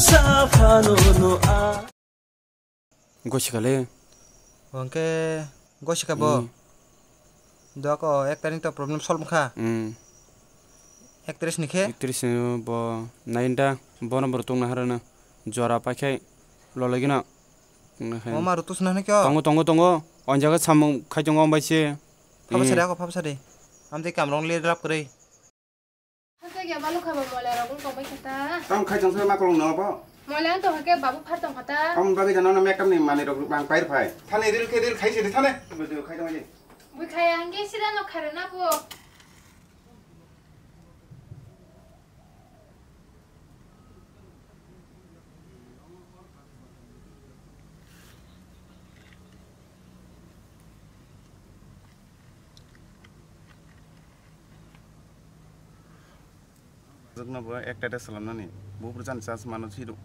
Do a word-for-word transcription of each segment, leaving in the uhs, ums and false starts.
Saphano no a. Gosikale. Hwnkhe gosika bo. Hmm. Doko ek tarikh to problem solve kha. Hmm. Ek tarikh ni khe? Ek tarikh ni bo nainda bono bo tongna harana jora paikhe lologino. Tongna khe. O ma rutus na kyo? Tongo, tongo, tongo. O jaga samung khai tongo ombai se. Phaba sari ako, phaba sari. Amtwi kamrong le rap kwrwi. Hake ge balu khaba moila rok wng tongbai khe ta. Tam khai tong sai ma kolong no bo. Moila wng tong hake babu phar tong kha ta. Tam bagwi jano no makeup ni mani rok bang pair phai. Thani ril khe ril khai se thane. Bo khai tong je. Bui khai ang ge sida no khare na bo. Jwkno bo ekta test khalamnani, buphuru chani chance mano siro.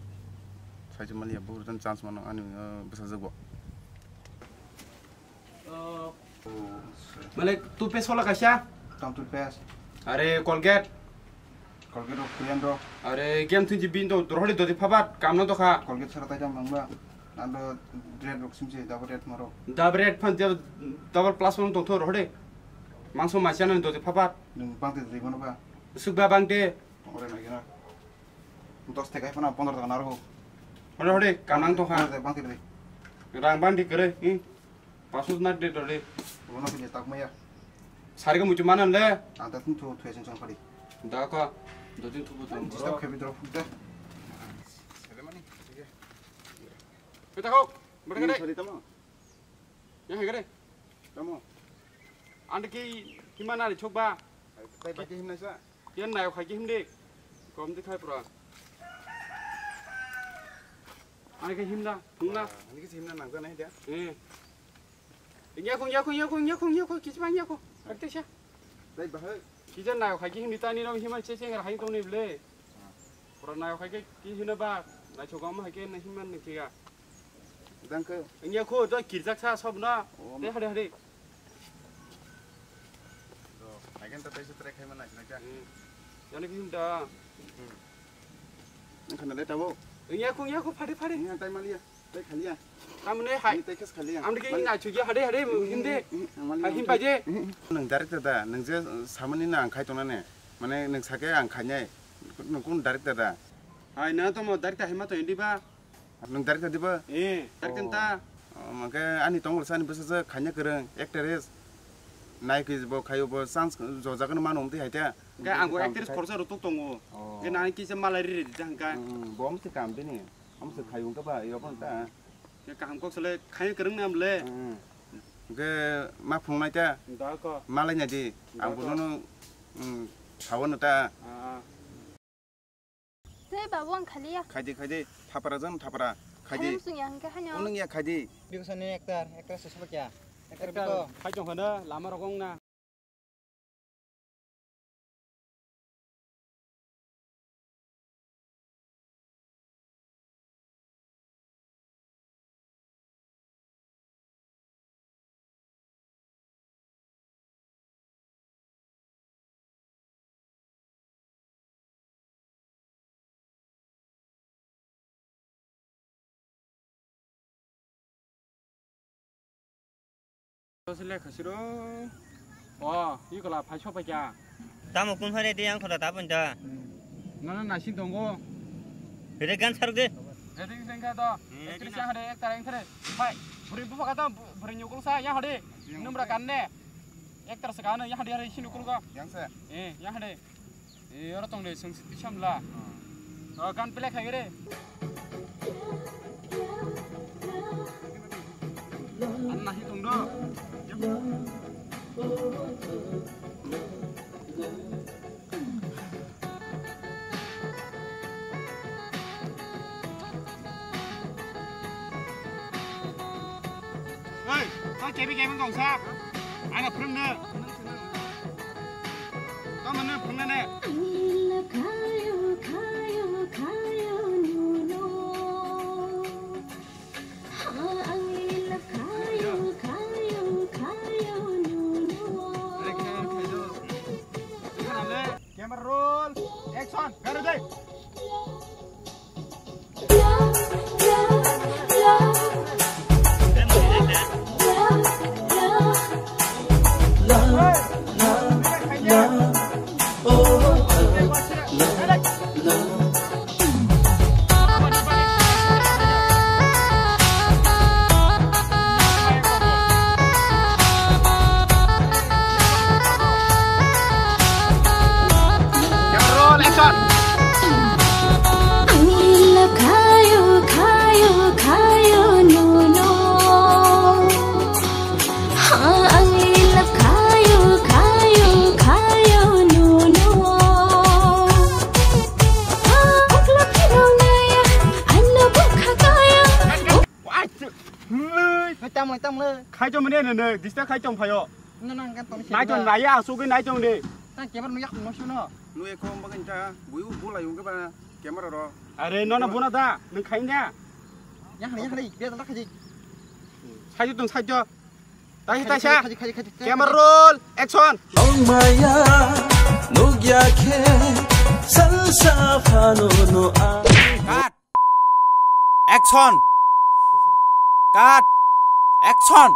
Saijak maliya, buphuru chani chance mano ani, uh, bwsajwk bo. Malik, toothpaste wala kaisa? Tang toothpaste. Are Colgate. Colgate rok kuyan rok. Are game thun ji bin do, rohori dodi phabat, kamno dokha. Colgate sara tai jam nangba. Ando dread rok simse, double dread maro. Double dread phan, double plus phan tongtho rohori. Mangso masiano dodi phabat. Nung bangte dodi bono ba. Sukba bangte. Ore na gina. Dos taka phana pondro taka nargo. Rohori, kamang tongkha. Bangte, bangte dodi. Rang bangdi kere, hmm. Pasus na de dodi. Bono kini tak maya. Sari ko muchung mana le? Ang tak tu tu sing sing padi. Da ka, do tin tu tu. Disturb khe bidro fuk de. Sele mani. Peta ko, bada kene. Sari tamo. Ya hai kene. Tamo. Ande ki, ki mana ri chok ba. Tai ba ki himna sa. Yan nayo khai ki himde. Kom de khai pura. Ande ki himda, himda. Ande ki himna nang ka nai dia. Eh. Nyakho, nyakho, nyakho, nyakho, nyakho, kichma nyakho. Akte sha. Dai bahai. Kija nayo khai ki himni tani rom hima che che ngar hai tong ni ble. Pura nayo khai ki hina ba, nai chogam hai ke na hima ni kiga. Dang ke. Nyakho, do kirjak sa sob na. Te hade hade. Do, hai ke ta taisa trai khai mana sina kya. Yani ki himda. Nang khana le tabo. Nyakho, nyakho, phade phade. Nang tai maliya. Tei khaliya. Tamni hai. Tei khas khaliya. Amri ke ina chugi hade hade hinde. Hai him baje. Nang direct da, nang je samani na ang khai tongna ne. Mane nang sake ang khai nai. Nang kun direct da. Hai na to mo direct hai ma to indi ba. Nang direct da ba? Eh, direct ta. Mangke ani tongol sani bwsa je khanya kwrwng actress. Nai ki bo khayo bo chance jo jaga no mano umti hai ta. Ke ang bo actress khorsa rutuk tongo. Ke nang ki se malai ri ri jang ka. Bom se kam bini. Amse khayung ka ba, iyo pon ta. Ke kaham kok sele khayung kereng nam le. Ke ma phung nai ta. Da ko. Malai nya di. Ang bono no, mm, thawan ta. Te babu ang khaliya. Khaidi, khaidi, thapra jang thapra. Khaidi. Khayung sung yang ke hanyo. Unung ya khaidi. Bikusani actor, actress sosok kya? Actor biko. Khai jong hana, lama rokong na. Sile khasiro. O, ikola phai sopai kya? Tamo kun phai de yang khoda tapon ta. Nana nasing tongo. Bere gan saruk de. Ready sengka to. Actress yang hade, actor yang thare. Phai. Buri bupa kata, buri nyukul sa yang hade. Numra kanne. Actor sa kanne yang hade, hade sinu kulga. Yang sa. Eh, yang hade. Eh, oro tong de, sung siti samla. O, gan pele khai re. An nahi tong do. Oi, tong kebi kebi tong sa. Ana phrum ne. Tamo nw phungnane. Camera roll, action, gari de. Ang love khayo, khayo, khayo, no, no. Ang love khayo, ano bukha khayo. Tamle, tamle. Khai chong mene ne, ne, dista khai chong phayo. No, no, kan tong. Nai chong nai ya, sugi nai chong de. Tang camera no yak no suno. Nui ko bagan cha, buyu bulai yung ke ba camera ro. Are no na bona da, nang khai nya. Yang hari, yang hari, biar tak kaji. Sajo tong sajo. Taisa, taisa. Khaji, khaji, khaji, khaji. Camera roll, action. Ong maya, nugya khe, salsa phano no a. Cut. Action. Cut. Action.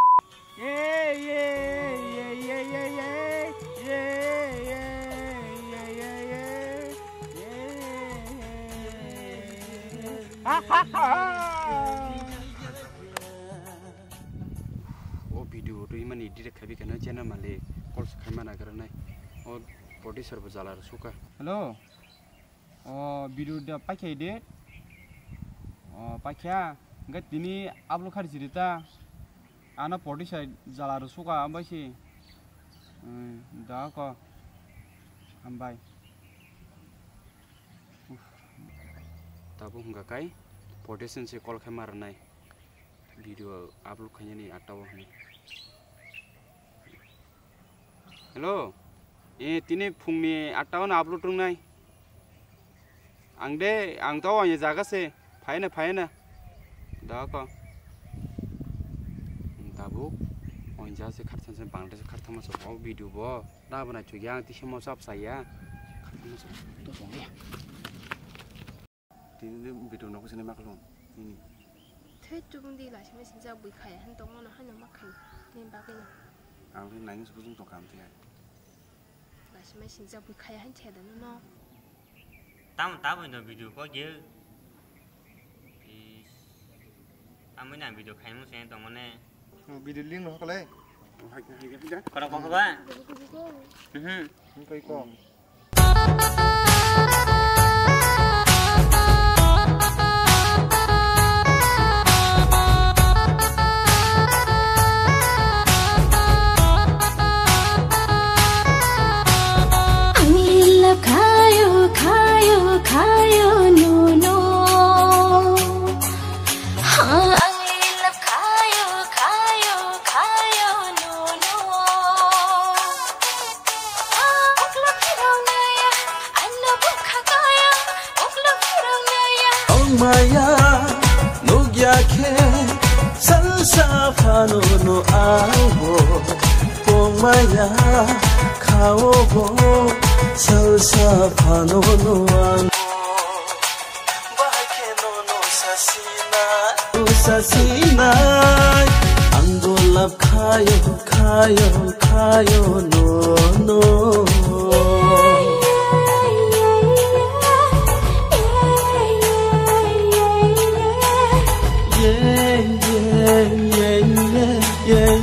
O video rwimani direct khabi kano channel malik call se khaima nagra nai. O producer bo jala rw suka. Hello. O video da paikha de. O paikha. Hingke tini upload khari siri ta. Ano producer jala rw suka ambai si. Hmm, da ko. Ambai. Tabuk hingka kai producer se call khaima rwnai. Video upload khainani atta o hwnwi. Hello. Eh, tini phungni atta o no upload wngnai. Ang de, ang to ani jaga se. Phaina, phaina. Da ko. Tabuk. Ani jaga se kharthan se bangde se kharthan ma so o video bo. Da bo nai chukya ang tisa mo sap saya. Kharthan ma so. To song ya. Tini video no kusini maklum. Ini. Thai chubung di la sima sinja bui khaya han tong mano hano ma khai. Ni bagwi no. Ang le nai ngi subung tong kam thai. La sima sinja bui khaya han cheda no no. Tam ta bui no video ko ge. Is. Amui na video khai mo sen tong mane. Video link no kale. Kora ko ba? Mhm. Ni kai ko. Ang love khayo, khayo, khayo, no, no. Ha, ang love khayo, khayo, khayo, no, no. Ang love khayo, ang love khayo, ang love khayo. Ong maya, nugya khe, salsa phano no ango. Ong maya, khao bo, salsa phano no ango. Bahai khe nono sasinai, sasinai. Ang love khayo, khayo, khayo, no, no. Yeah,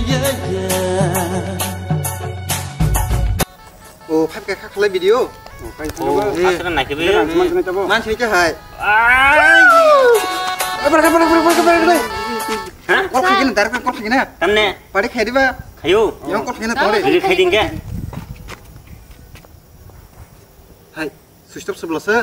yeah, yeah. O, phai kha khalai video. O, kai kha. O, eh. Aswk nai khe bi. Mansi ni khe hai. Ai. Abra, abra, abra, abra, abra, abra. Ha? Call khai na, direct call khai na. Tamne? Pari khai diba? Khayo. Yang call khai na, pari. Bili khai ding khe. Hai, switch off sebla se.